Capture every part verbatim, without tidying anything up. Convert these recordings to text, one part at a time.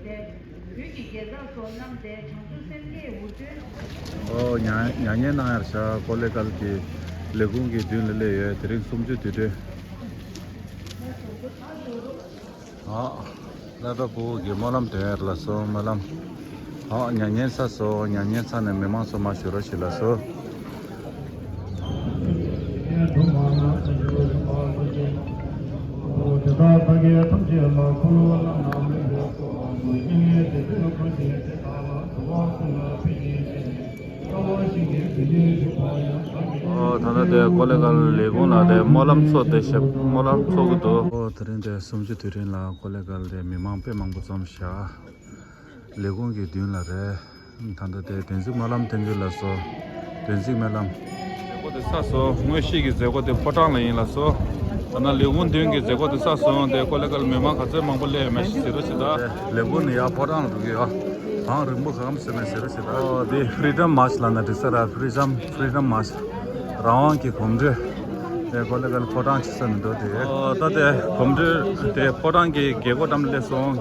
བོད་ཀྱི་རྒྱལ་ཁབ་སོགས་བསྣམས་ཏེ་བྱང་ཆུབ་སེམས་བསྐྱེད་འུར་སྒྲོན། ཨོ་ཉ་ཉ་ཉལ་གནང་ཡར་བཞག་ཀོ་ལེ་གལ་གྱི་ལས་ཁུངས་ཀྱི་མདུན་ལ་སླེབས་ཡོད། དེ་རིང་གསུམ་བཅུ་དུས་དྲན། ཨ། སློབ་གྲྭ་ཕྲུ་གུ་གི་སྨོན་ལམ་འདོན་ཡར་ལ་སོང་། སྨོན་ལམ། ཨ། ཉ་ཉལ་ཚར་སོང་། ཉ་ཉལ་ཚར་ནས་མི་མང་ཚོ་མར་བཞུགས་རོགས་བྱེད་ལ་སོང་། ཨོ། ད་ལྟ་དེ་ཀོ་ལེ་གལ་ལས་ཁུངས་ལ་དེ་སྨོན་ལམ་ཚོགས་ཏེ་ཞབས་སྨོན་ལམ་ཚོགས་ཀྱི་འདུག་ཨོ། དེ་རིང་དེ་གསུམ་བཅུ་དུས་དྲན་ལ་ཀོ་ལེ་གལ་དེ་མི་མང་དཔེ་མང་པོ་འཛོམས་ཤག་ལས་ཁུངས་ཀྱི་མདུན་ལ་རེད། ད་ལྟ་དེ་བདེན་ཚིག་སྨོན་ལམ་བསྟན་འཛིན་ལ་སོ། བདེན་ཚིག་སྨོན་ལམ། མཛད་སྒོ་དེ་ཚར་སོང་། དངོས་གཞི་གི་མཛད་སྒོ་དེ་ཕོ་བྲང་ལ་ཡིན་ལ་སོ། ད་ནང་ལས་ཁུངས་མདུན་གྱི་མཛད་སྒོ་དེ་ཚར་སོང་། དེ་ཀོ་ལེ་གལ་མི་མང་ག་ཚོད་མང་པོ་སླེབས་ཡོད་མེད་ཞིག་གཟིགས་རོགས་བྱེད་དང་། ལས་ཁུངས་ནས་ཡར་ཕོ་བྲང་ལ་འགྲོ་གི་ཡོད། གངས་རིང་པོ་ག་གམ་ཟེར་མེད་ཟེར་རོགས་བྱེད་དང་། ཨོ། དེ་Freedom March ལབ་ན་འགྲིག་ས་རེད། Freedom Freedom March རང་དབང་གི་གོམ་བགྲོད། དེ་ཀོ་ལེ་གལ་ཕོ་བྲང་ཕྱི་ས་ནས་འགྲོ་དེ། ཨོ། ད་དེ་གོམ་བགྲོད་དེ་ཕོ་བྲང་གི་རྒྱལ་སྒོ་འགྲམ་སླེབས་སོང་།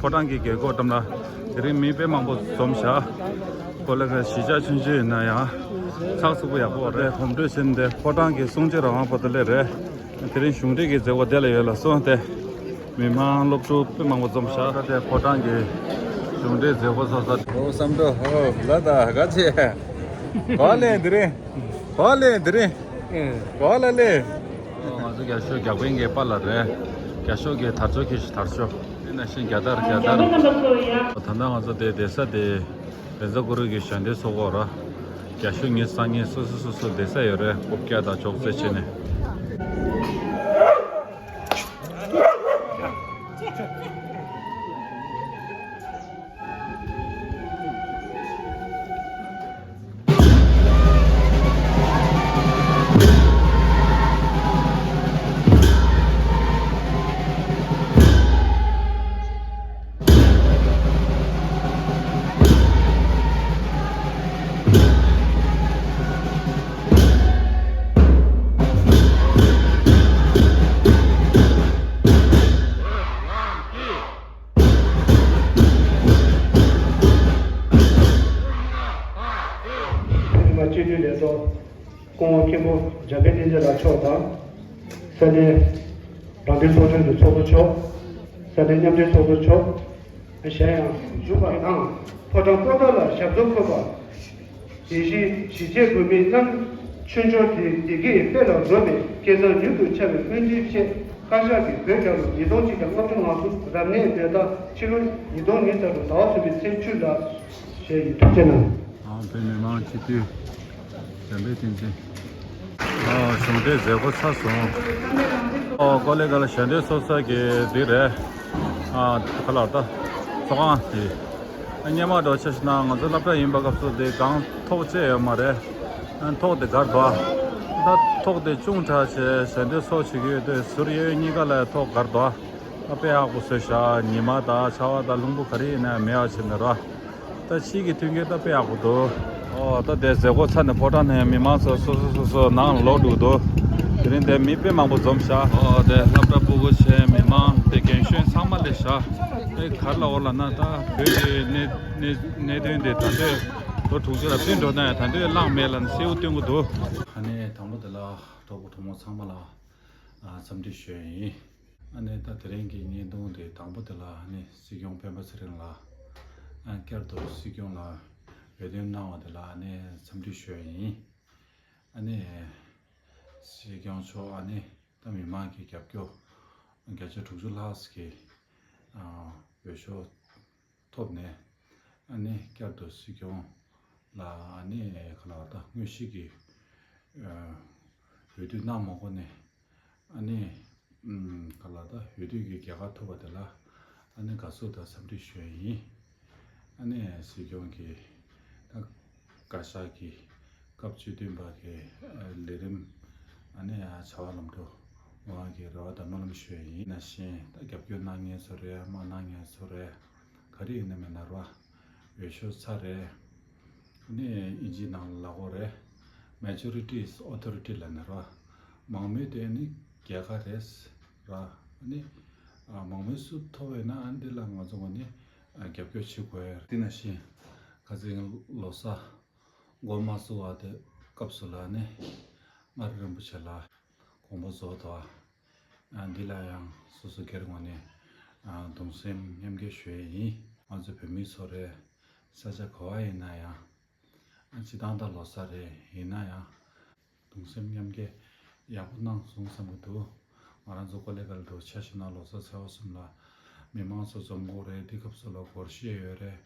ཕོ་བྲང་གི་རྒྱལ་སྒོ་འགྲམ་ལ། དེ་རིང་མི་དཔེ་མང་པོ་འཛོམས་ཤག་ཀོ་ལེ་གལ་གཞིས་ཆགས་ཆུང་ཆུང་ཡིན་ན་ཡང་ཚགས་ཚུད་པོ་ཡག་པོ་རེད། གོམ་བགྲོད་བྱས་ནས་ཕོ་བྲང་གི་གསུང་ཆོས་རང་དབང་པོ་ཏི་ལེ་རེད། དེ་རིང་གཞུང་འབྲེལ་གྱི་མཛད་སྒོ་དེ་ལ་ཡོད་ལ་སོང་སྟེ། མི་མང་སློབ་ཕྲུག་དཔེ་མང་པོ་འཛོམས་ཤག་ད་ལྟ་ཕོ་བྲང་གི་གཞུང་འབྲེལ་མཛད་སྒོ་ཚོགས་ས། ཨོ་བསམ་གྲུབ། ཨོ་ལ་ད་ག་ཚེ། ག་ལེ་དེ་རིང་། ག་ལེ་དེ་རིང་། ག་ལ་ལེ། ང་ཚོ་རྒྱ་ཤོག་རྒྱག་མཁན་གྱི་པཱ་ལགས་རེད། རྒྱ་ཤོག་གི་དར་ལྕོག་གི་དར་ལྕོག་དེ་ནང་བཞིན་རྒྱལ་དར་རྒྱལ་དར། ད་ལྟ་ང་ཚོ་དེ་བསྡད་ས་དེ་བཛྲ་གུ་རུ་གི་ཞལ་འདོན་ཚོགས་སྐོར་ར། རྒྱ་ཤོག་ཉི་ཤུ་རྩ་གཉིས་སོ་སོ་སོ་སོ་བསྡད་ས་ཡོད་རེད། རྐུབ་བཀྱག་དང་ཅོག་ཙེ་བྱས་ནས། ཉི་མ་སྤྱི་འཐུས་ལས་ཐོག་སྐུ་ངོ་མཁན་པོ་འཇམ་དཔལ་བསྟན་འཛིན་ལགས་མཆོག་དང་། ས་གནས་རང་བདེན་ཚོགས་ཆུང་གི་ཚོགས་གཙོ་མཆོག་ས་གནས་མཉམ་འབྲེལ་ཚོགས་གཙོ་མཆོག་གཞན་ཡང་བཞུགས་པ་དང་། ཕོ་བྲང་པོ་ཏཱ་ལ་ཞབས་ཏོག་འཁོད་པ། དེ་བཞིན་གཞིས་བྱེས་བོད་མི་རྣམས་ཆོས་འབྱོར་དེ་བདེ་སྐྱིད་དཔལ་ལ་རོལ་བའི་སྐལ་བཟང་མྱུར་དུ་འཆར་བའི་སྨོན་འདུན་ཆེད། བཀའ་ཤག་གིས་བོད་རྒྱལ་ལོ་ཉིས་སྟོང་གཅིག་བརྒྱ་ལྔ་བཅུ་ང་གསུམ་རབ་གནས་སྦྲེལ་ཟླ་ཕྱི་ལོ་ཉིས་སྟོང་ཉི་ཤུ་རྩ་དྲུག་ཟླ་བ་གསུམ་པའི་ཚེས་བཅུ་ལ་ཞེས་ཡི་ཐུགས་རྗེ་གནང་། ཨང་བོད་མི་མང་སྤྱི་འཐུས་འཇམ་དཔལ་བསྟན་འཛིན། ཨ། གཞུང་འབྲེལ་མཛད་སྒོ་ཚར་སོང་། ཨོ་ཀོ་ལེ་གལ་ཞལ་འདོན་ཚོགས་ས་གི་འདི་རེད། ཨ། ཁ་ལག་ད་ཚོགས་ཁང་དེ། སྔོན་མ་འདྲ་ཆ་བཞག་ན་ང་ཚོ་སློབ་གྲྭ་ཡིན་པ་སྐབས་སུ་དེ་གང་ཐོག་བཅད་ཡོད་མ་རེད། ཨ། ཐོག་དེ་བསྒར་འདུག་ད་ཐོག་དེ་ཅུང་དྲག་བྱས་ཞལ་འདོན་ཚོགས་བྱེད་ཀྱི་ཡོད་དུས་ཟུར་གཡས་གཡོན་གཉིས་ཀ་ལ་ཐོག་བསྒར་འདུག་ད་དཔེ་ཡག་པོ་བཟོས་ཤག་ཉི་མ་དང་ཆར་པ་དང་རླུང་བུ་ག་རེ་ཡིན་ན་མེད་པ་བྱས་ནས་ར། ད་ཕྱིའི་མཐུན་རྐྱེན་ད་དཔེ་ཡག་པོ་འདུག་ཨོ་ད་དེ་མཛད་སྒོ་ཚར་ནས་ཕོ་བྲང་ནས་མི་མང་ཚོ་སོ་སོ་སོ་སོ་ནང་ལོག་འགྲོ་གི་འདུག་དེ་རིང་དེ་མི་དཔེ་མང་པོ་འཛོམས་ཤག་ཨོ་དེ་སློབ་གྲྭ་ཕྲུ་གུ་བྱས་མི་མང་དེ་རྒན་གཞོན་ཚང་མ་སླེབས་ཤག་ཨེ་ག་རེ་ལབ་དགོས་ལབ་ན་ད་བོད་ཀྱི་གནད་གནད་གནད་དོན་དེ་ད་ལྟ་ལོ་དྲུག་ཅུ་ལ་བསྟུད་འགྲོ་ན་ཡང་ད་ལྟ་བླངས་མེད་ལབ་ནས་གསལ་པོ་སྟོན་གྱི་འདུག་ཨ་ནི་དང་པོ་དེ་ལ་གྲོགས་པོ་གྲོགས་མོ་ཚང་མ་ལ་ཨ་འཚམས་འདྲི་ཞུ་ཡ་ཡིན། ཨ་ནི་ད་དེ་རིང་གི་བརྙན་ཐུང་དེ་དང་པོ་དེ་ལ་ཨ་ནི་སྲིད་སྐྱོང་སྤེན་པ་ཚེ་རིང་ལགས། ཨ་བསྐྱར་དུ་སྲིད་སྐྱོང་ལ་འོས་འདེམས་གནང་བ་དེ་ལ་ཨ་ནི་འཚམས་འདྲི་ཞུ་ཡ་ཡིན། ཨ་ནི་སྲིད་སྐྱོང་མཆོག་ཨ་ནི་ད་མི་མང་གི་རྒྱབ་སྐྱོར་བརྒྱ་ཆ་དྲུག་ཅུ་ལྷག་གི་ཨ་འོས་ཤོག་ཐོབ་ནས་ཨ་ནི་བསྐྱར་དུ་སྲིད་སྐྱོང་ལ་ཨ་ནི་ག་ལ་བ་ད་དངོས་གཞི་གི་ཨ་འོས་བསྡུ་གནང་མ་དགོས་ནས། ཨ་ནི་ཨམ་ག་ལ་ད་འོས་བསྡུ་གི་རྒྱལ་ཁ་ཐོབ་པ་དེ་ལ་ཨ་ནི་དགའ་བསུ་དང་འཚམས་འདྲི་ཞུ་ཡ་ཡིན། ཨ་ནི་སྲིད་སྐྱོང་གི་ད་བཀའ་ཤག་གི་སྐབས་བཅུ་བདུན་པ་གི་ཨ་ལས་རིམ་ཨ་ནི་བྱ་བ་ལམ་འགྲོ་འོང་བ་གི་རེ་བ་དང་སྨོན་ལམ་ཞུ་ཡ་ཡིན། ནང་བཞིན་ད་རྒྱབ་སྐྱོར་གནང་མཁན་ཚོ་རེད། མ་གནང་མཁན་ཚོ་རེད། ག་རེ་ཡིན་ན་མིན་ན་ར་འོས་ཤོག་ཚར་རེད། ཨ་ནི་ཨིན་ཇིའི་ནང་ལ་ལབ་དགོས་རེད། Majority is authority ལབ་ནས་ར། མང་མོས་དེ་ནི་རྒྱལ་ཁ་རེད་ར། ཨ་ནི་ཨ་མང་མོས་སུ་ཐོབ་པ་ཡིན་ན་ཨ་ནི་འདི་ལ་ང་ཚོ་ངོས་ནས་ རྒྱབ་སྐྱོར་བྱེད་དགོས་ཡ་རེད། དེ་ནང་བཞིན་ཁ་སང་ལོ་གསར་འགོ་མ་བཙུགས་པ་དེ་སྐབས་སུ་ལ་ནི་མངའ་རིས་རིན་པོ་ཆེ་ལ་དགོངས་པ་རྫོགས་འདུག་འདི་ལ་ཡང་སོ་སོ་སྒེར་ངོས་ནས་གདུང་སེམས་མཉམ་སྐྱེད་ཞུ་ཡས་ཡིན། ང་ཚོ་བོད་མི་ཚོ་རེད། ས་ཆ་ག་བ་ཡིན་ན་ཡང་། སྤྱི་བཏང་ད་ལོ་གསར་རེད། ཡིན་ན་ཡང་གདུང་སེམས་མཉམ་སྐྱེད་ཡག་པོ་གནང་སོང་བསམ་གྱི་འདུག་ང་རང་ཚོ་ཀོ་ལེ་གལ་དུ་ཆ་བཞག་ན་ལོ་གསར་ཚེས་པ་གསུམ་ལ་མི་མང་ཚོ་འཛོམས་དགོས་རེད། འདི་སྐབས་སུ་ལ་སྒོར་གཞས་ཡོད་རེད།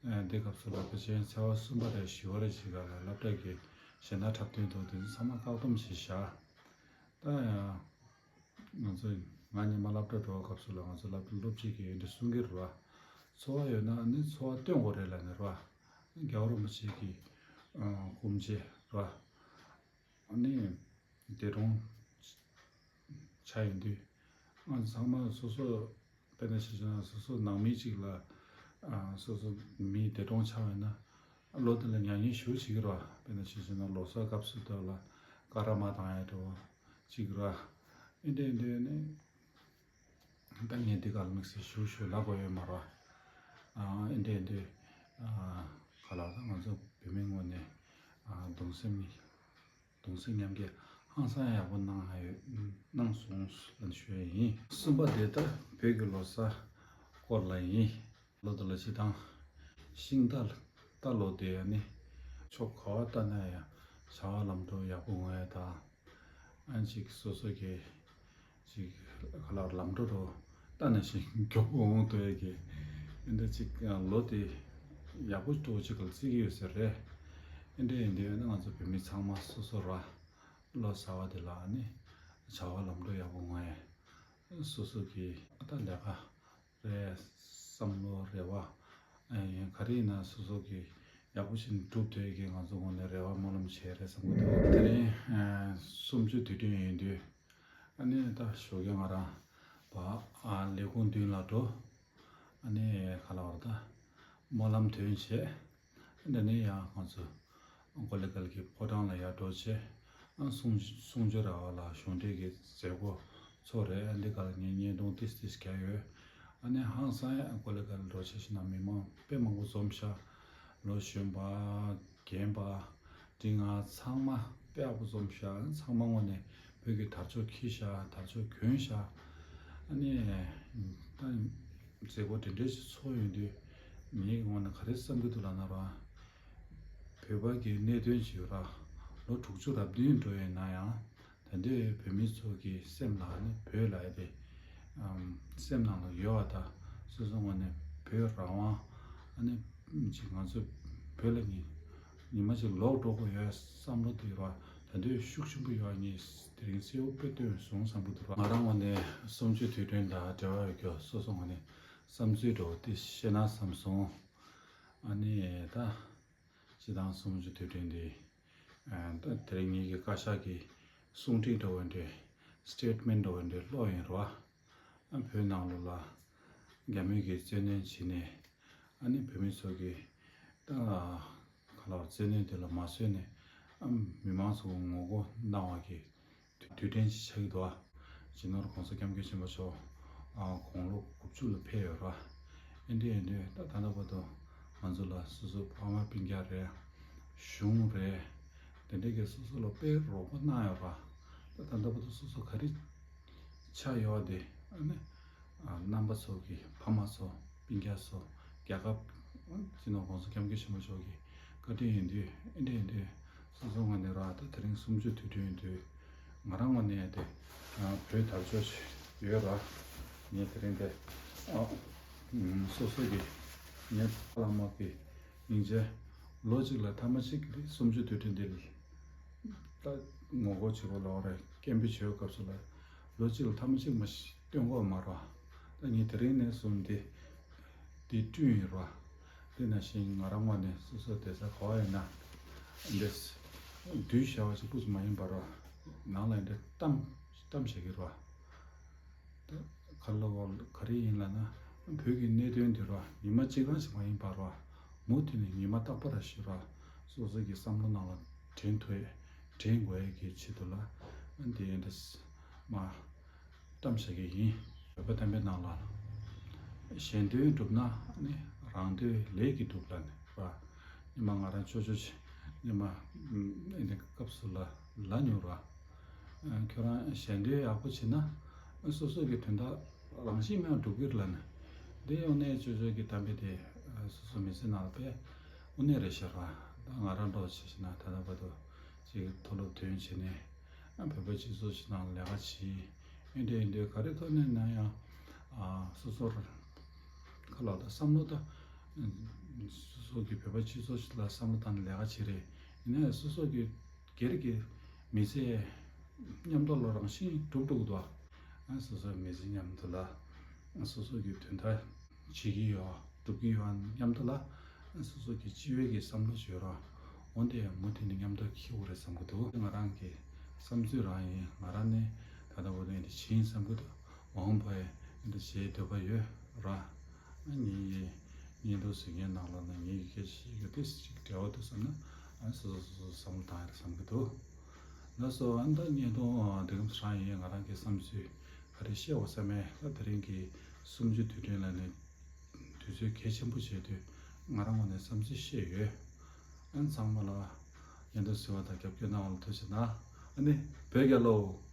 ཨ་འདི་སྐབས་སུ་ལ་ཕལ་ཆེར་ཚེས་པ་གསུམ་པ་རེད། བཞི་པ་རེད། ཅིག་ག་ལ་སློབ་གྲྭ་གི་གཞས་སྣ་འཁྲབ་སྟོན་དང་དེ་ཚོ་ཚང་མ་བཀག་སྡོམ་བྱས་བཞག་ད་ཡང་ང་ཚོ་ང་ཉི་མ་སློབ་གྲྭ་འགྲོ་བའི་སྐབས་སུ་ལ་ང་ཚོ་སློབ་གྲྭ་སློབ་སྤྱི་གིས་འདི་གསུང་གི་རེད་བ། འཚོ་བ་ཡོད་ན་ནི་འཚོ་བ་སྟོན་དགོས་རེད་ལབ་ནས་རེད་བ། རྒྱལ་བ་རིན་པོ་ཆེ་གི་ཨ་སྐུ་ཕྱྭ་རེད་བ། ཨ་ནི་འདས་གྲོངས་ཆགས་ཡོང་དུས་ང་ཚང་མ་སོ་སོ་དཔེར་ན་ཆ་བཞག་ན་སོ་སོ་ནང་མི་གཅིག་ལ་ཨ་སོ་སོ་མི་འདས་གྲོངས་ཆགས་ཡོད་ན་ལོ་དེ་ལ་མྱ་ངན་ཞུ་བྱེད་ཀྱི་རེད་བ། དཔེར་ན་ཆ་བཞག་ན་ལོ་གསར་སྐབས་སུ་དེ་ལ་ཀ་ར་མ་བཏང་ཡ་འདྲ་བོ་གཅིག་རེད་བ། ཨེ་འདྲ་ཨེ་འདྲ་ནི། ད་ངས་འདི་ག་ལ་དམིགས་བསལ་ཞུ་ཞུ་ལབ་དགོས་ཡོད་མ་རེད། ཨ་ཨེ་འདྲ་ཨེ་འདྲ། ཨ་ག་ལ་ད་ང་ཚོ་བོད་མི་ངོས་ནས་ཨ་གདུང་སེམས་གདུང་སེམས་མཉམ་སྐྱེད་ཧང་སང་ཡག་པོ་གནང་ཡོད་གནང་སོང་ལབ་ཞུ་ཡ་ཡིན། གསུམ་པ་དེ་ད་བོད་ཀྱི་ལོ་གསར་སྐོར་ལ་ཡིན། ལོ་དེ་ལ་སྤྱི་བཏང་ཤིང་རྟ་རྟ་ལོ་དེ་ནི་ཕྱོགས་ག་བ་ལྟ་ན་ཡང་བྱ་བ་ལམ་འགྲོ་ཡག་པོ་ཡོང་ཡ་དང་། ཨ་ཅིག་སོ་སོ་གི་ཅིག་ག་ལ་ལམ་འགྲོ་རུ་ལྟ་ན་ཞིག་མགྱོགས་པོ་འོང་ཐུབ་ཡ་གི་ཨེ་འདྲ་ཅིག་ལོ་དེ་ཡག་པོ་འགྲོ་ཅིག་ག་ལ་བརྩི་གི་ཡོད་ས་རེད། ཨེ་འདྲ་ཡིན་དུས་ཨ་ནི་ང་ཚོ་བོད་མི་ཚང་མ་སོ་སོ་ར་ལོ་གསར་བ་དེ་ལ་ཨ་ནི་བྱ་བ་ལམ་འགྲོ་ཡག་པོ་ཡོང་ཡ་སོ་སོ་གི་ཨ་ད་ལས་ཀ་རེད། བསམ་བློ་རེ་བ་ཨ་ཡིན་ག་རེ་ཡིན་ན་སོ་སོ་གི་ཡག་པོ་ཞིག་འགྲུབ་ཐུབ་ཡ་གི་ང་ཚོ་ངོས་ནས་རེ་བ་སྨོན་ལམ་བྱས་རེད་བསམ་གི་འདུག་དེ་རིང་གསུམ་བཅུ་དུས་དྲན་ཡིན་དུས་ཨ་ནི་ད་ཞོགས་ཀས་ང་རང་བ་ཨ་ལས་ཁུངས་མདུན་ལ་འགྲོ། ཨ་ནི་ག་ལ་བར་ད་སྨོན་ལམ་འདོན་བྱས། འདི་ནས་ཡང་ང་ཚོ་ཀོ་ལེ་གལ་གྱི་ཕོ་བྲང་ལ་ཡར་འགྲོ་བྱས། ཨ་གསུང་གསུང་ཆོས་ར་བ་ལ་གཞུང་འབྲེལ་གྱི་མཛད་སྒོ་ཚོགས་རེད། ཨ་འདི་ག་ལ་ངས་བརྙན་ཐུང་ཏིས་ཏིས་བརྒྱབ་ཡོད། ཨ་ནི་ཧང་སང་ཡང་ཀོ་ལེ་གལ་འགྲོ་བྱས་ཤིག་ན་མི་མང་དཔེ་མང་པོ་འཛོམས་ཤག་ལོ་གཞོན་པ་རྒན་པ་འབྲིང་ང་ཚང་མ་དཔེ་ཡག་པོ་འཛོམས་ཤག་ཚང་མ་ངོས་ནས་བོད་ཀྱི་དར་ལྕོག་འཁྱེར་ཤག་དར་ལྕོག་གྱོན་ཤག་ཨ་ནི་ད་མཛད་སྒོ་དེ་འདྲས་ཞིག་ཚོགས་ཡོང་དུས་ངའི་ངོས་ནས་ག་རེ་བསམ་གྱི་འདུག་ལབ་ན་ར། བོད་པ་གི་གནད་དོན་ཞིག་ར་ལོ་དྲུག་ཅུ་རབ་བདུན་འགྲོ་ཡོད་ན་ཡང་ད་ལྟའི་བོད་མི་ཚོ་གི་སེམས་ལ་ནི་བོད་ལ་ཡ་དེ་སེམས་ནང་ལ་ཡོད་པ་དང་སོ་སོ་ངོས་ནས་བོད་རང་དབང་ཨ་ནི་ཅིག་ང་ཚོ་བོད་ལ་ནི་ཉི་མ་ཅིག་ལོག་འགྲོ་དགོས་ཡོད་བསམ་བློ་དེ་ར་ད་ལྟའི་ཤུགས་ཆེན་པོ་ཡོད་ངས་དེ་རིང་གསལ་པོ་དཔེ་སྟོན་སོང་བསམ་གི་འདུག་ར། ང་རང་ངོས་ནས་གསུམ་བཅུའི་དུས་དྲན་དང་འབྲེལ་བ་ཡོད་རྒྱུ་སོ་སོ་ངོས་ནས་བསམ་ཚུལ་འདྲ་བོ་དེ་བཤད་ན་བསམ་སོང་། ཨ་ནི་ད། སྤྱི་བཏང་གསུམ་བཅུ་དུས་དྲན་འདི། ཨ་ད་དེ་རིང་ངེད་ཀྱི་བཀའ་ཤག་གི་གསུང་འཕྲིན་འདྲ་བོ་འདྲ། སི་ཊེཊ་མེན་འདྲ་བོ་འདྲ་ཀློག་ཡིན་རོ། ཨ་བོད་ནང་ལོགས་ལ་རྒྱ་མི་གིས་བཙན་གནོན་བྱས་ནས་ཨ་ནི་བོད་མི་ཚོ་གི་ད་ག་ལ་བར་བཙན་གནོན་དེ་ལ་མ་བཟོད་ནས་ཨ་མི་མང་ཚོ་ངོ་རྒོལ་གནང་བ་གི་དུས་དྲན་ཞིག་ཆགས་ཀྱི་འདུག་ཨ། སྤྱི་ནོར་༸གོང་ས་༸སྐྱབས་མགོན་ཆེན་པོ་མཆོག་ཨ་དགུང་ལོ་དགུ་བཅུ་ལ་ཕེབས་ཡོད་ར། ཨེ་འདྲ་ཨེ་འདྲ་ད་ད་ལྟ་བར་དུ་ང་ཚོ་ལ་སོ་སོ་ཕ་མ་སྤུན་ཀྱག་རེད། གཞུང་རེད། དེ་འདྲ་གི་སོ་སོ་ལ་དཔེ་རོགས་པ་གནང་ཡོད་ར། ད་ད་ལྟ་བར་དུ་སོ་སོ་ག་རེ་ཆགས་ཡོད་དེ་ཨ་ནི་ཨ་རྣམ་པ་ཚོ་གི་ཕ་མ་ཚོ་སྤུན་ཀྱག་ཚོ་རྒྱལ་ཁབ་སྤྱི་ནོར་༸གོང་ས་༸སྐྱབས་མགོན་ཆེན་པོ་མཆོག་གི་བཀའ་དྲིན་ཡིན་དུས་ཨེ་འདྲ་ཨེ་འདྲ། སོ་སོ་ངོས་ནས་ར་ད་དེ་རིང་གསུམ་བཅུ་དུས་དྲན་ཡིན་དུས་ང་རང་ངོས་ནས་དེ་བོད་དར་ལྕོག་ཡོད་ར། ངས་དེ་རིང་དེ་ཨ་སོ་སོ་གི་ངའི་བླ་མ་གི་སྙིང་རྗེ་ལོ་གཅིག་ལ་ཐེངས་མ་གཅིག་གསུམ་བཅུ་དུས་དྲན་འདི་ལ་ད་ངོ་རྒོལ་བྱེད་དགོས་ལོག་རེད། སྐད་འབོད་བྱེད་སྐབས་སུ་ལ་ལོ་གཅིག་ལ་ཐེངས་མ་གཅིག་མ་གཏོང་དགོས་མ་ར། ད་ངས་དེ་རིང་ནས་བཟུང་སྟེ། དེ་བསྐྲུན་ཡིན་རོ། དེ་ནང་བཞིན་ང་རང་ངོས་ནས་སོ་སོ་བསྡད་ས་ག་བ་ཡིན་ན། འདི་སྡུད་བྱ་བ་ཞིག་སྤུ་ཙམ་མ་ཡིན་པ་རོ། ནང་ལ་འདི་གཏམ་གཏམ་བྱེད་ཀྱི་རོ། ད་ག་ལ་བ་ག་རེ་ཡིན་ལབ་ན། བོད་ཀྱི་གནད་དོན་འདི་རོ་ཉི་མ་གཅིག་རང་ཞིག་མ་ཡིན་པ་རོ། མུ་མཐུད་ནས་ཉི་མ་རྟག་པར་ཞིག་རོ། སོ་སོ་གི་བསམ་བློ་ནང་ལ་དྲན་ཐུབ་ཡས་དྲན་དགོས་ཡས་ཀྱི་ཆེད་དུ་ལ། འདི་འདི་མ། གཏམ་བཤད་ཀྱི་ཡིན། བོད་པ་བསྟན་པའི་ནང་ལ་གཞན་དོན་བསྒྲུབ་ན་ནི་ རང་འདོད་ལས་ཀྱིས་སྒྲུབ་ལབ་ནས་པ། ཉི་མ་ང་རང་ཆོས་ཆོས་ཆེ་ཉི་མ་ཨེ་ནི་སྐབས་སུ་ལ་ལ་ཉོ་ར། ཁྱོད་རང་གཞན་འདོད་ཡག་པོ་བྱེད་ན་སོ་སོ་གི་དོན་དག་རང་བཞིན་མེད་པར་འགྲུབ་ཀྱི་རེད་ལབ་ནས། འདི་དངོས་གནས་ཆོས་ཆོས་ཀྱི་གཏམ་དཔེ་དེ་སོ་སོ་མི་ཚེ་ནང་ལ་དཔེ་དངོས་གནས་རེད་ཤག་ར། ད་ང་རང་འདྲ་བོ་བྱས་ན་ད་ལྟ་བར་དུ་ཅིག་མཐོ་སློབ་ཐོན་བྱས་ནས་བོད་པ་སྤྱི་ཚོགས་ཤིག་ནང་ལས་ཀ་བྱས། ཨེ་འདྲ་ཨེ་འདྲ་ག་རེ་ཐོག་ནས་ན་ཡང་སོ་སོར་ཁ་ལག་དང་བསམ་བློ་དང་། སོ་སོ་གི་བོད་པ་སྤྱི་ཚོགས་ཤིག་ལ་བསམ་བློ་བཏང་ནས་ལས་ཀ་བྱེད་རེད། ཡིན་ནའི་སོ་སོ་གི་སྒེར་གྱི་མི་ཚེ་མཉམ་དུ་ལ་རང་བཞིན་གྲུབ་འགྲོ་གི་འདུག་ཨ། སོ་སོའི་མི་ཚེ་མཉམ་དུ་ལ་སོ་སོ་གི་དོན་དག་བྱེད་ཀྱི་ཡོད། སྒྲུབ་ཀྱི་ཡོད། མཉམ་དུ་ལ་སོ་སོ་གི་སྤྱི་བའི་གི་བསམ་བློ་ཞིག་ཡོད་ར། འོན་ཏེ་མུ་མཐུད་ནས་མཉམ་དུ་འཁྱེར་དགོས་རེད་བསམ་གྱི་འདུག་ང་རང་གི་བསམ་ཚུལ་རང་ཡིན། ང་རང་ནི་ད་ལྟ་བར་དུ་འདི་བྱེད་ཡིན་བསམ་གྱི་འདུག་མ་འོངས་པར་འདི་བྱེད་འདོད་པ་ཡོད་ར། ངའི་བརྙན་ཐུང་གཟིགས་མཁན་ནང་ལོགས་ན་ངའི་སྐད་ཆ་ཞིག་ཡོད་དེ་ཅིག་འབྲེལ་བ་འདུག་བསམ་ན་སོ་སོ་སོ་སོ་བསམ་བློ་བཏང་ཡ་རེད་བསམ་གྱི་འདུག་ལགས་སོ། ཨ་ནི་ད་བརྙན་ཐུང་འདི་གམ་རང་ཡིན། ང་རང་གི་བསམ་ཚུལ་ག་རེ་བཤད་འོ་བསམ་མེད། ད་དེ་རིང་གི་གསུམ་བཅུ་དུས་དྲན་ལ་ནི་དུས་ཚོད་གལ་ཆེན་པོ་བྱས་དུས་ང་རང་ངོས་ནས་བསམ་ཚུལ་བཤད་ཡོད། ཨ་ནི་ཚང་མ་ལ་བརྙན་ཐུང་གཟིགས་པ་དང་རྒྱབ་སྐྱོར་གནང་བ་ལ་ཐུགས་རྗེ་གནང་། ཨ་ནི་བོད་རྒྱལ་ལོ།